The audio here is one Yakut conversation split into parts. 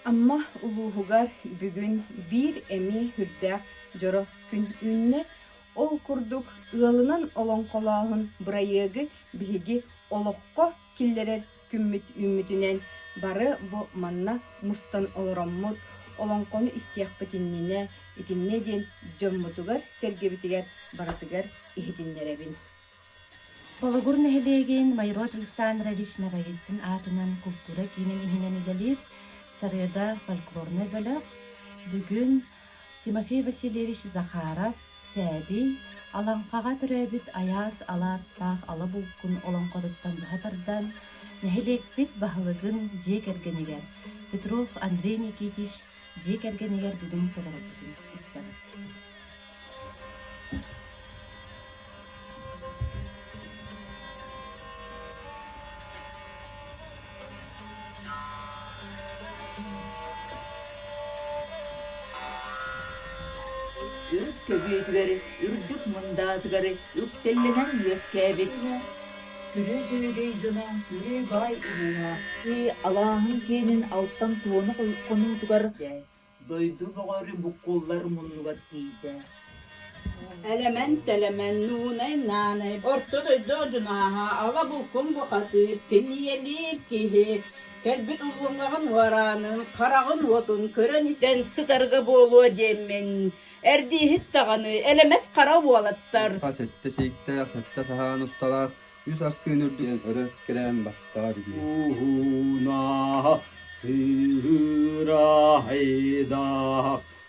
Амма улууһугар бүгүн биир эмиэ сүрдээх дьоро күн үүннэ. Ол курдук ыалынан олоҥхолооһун бырайыагы биһиги олоххо киллэрэр күммүт үүммүтүнэн бары бу манна мустан олороммут, олоҥхону истиэхпит иннинэ итиннэ диэн дьоммутугар-сэргэбитигэр барытыгар иһитиннэрэбин. Болугур нэһилиэгин Майрод Александрович Ноговицын аатынан култуура киинин иһинэн үлэлиир Сарыада фольклорнай бөлөх бүгүн Тимофей Васильевич Захаров Чээбий Алаҥхаҕа төрөөбүт айаас алааттаах ала булкун олоҥхотуттан быһа тардан, нэһилиэкпит баһылыгын дьиэ кэргэнигэр Петров Андрей Никитич дьиэ кэргэнигэр бүгүн толорорбутун истэҕит. Үрүт көбүөтүгэр, үрдүк мындаатыгар үктэллэнэн үөскээбит. Күрүө Дьүрүгэй дьоно Күрүө баай улууһа алааһын киэнин алтан туона хонуутугар Дойду бөҕөрү буккуллар муннугар тиийдэ. Элэмэн-тэлэмэн, нуунай-наанай, орто дойду одьунааһа, ала булкун бухатыыр, кинийэлиир киһи, кэлбит уллуҥаҕын уораанын, хараҕын уотун көрөн истэн сытарга буолуо диэммин, эрдииһит даҕаны, элэмэс хара уолаттар. Сэттэ сииктээх, сэттэ саһаан усталаах, үс арсыын үрдүнэн өрө кирээн баттаҕар үһү. Уһунаа сыырайдаах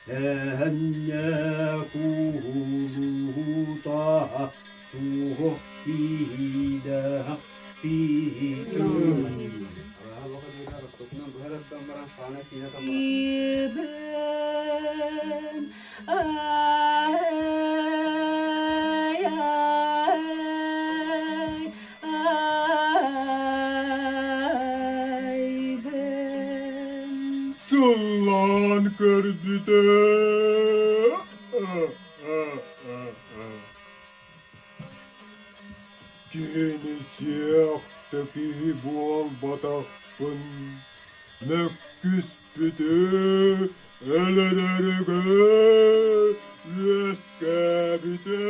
эһэнньэ куулута суох киһилээх Сыллаан көрбүтэ Киһини сиэх да киһи буолбатахпын, мөккүспүтү өлөрөрүгэр үөскээбитэ.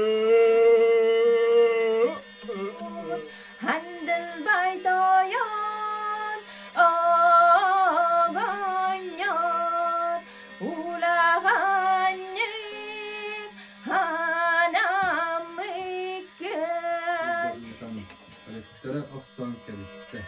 Андылбай тойон оҕонньор улаҕанньык Өрүттэрэ охсон кэбистэ.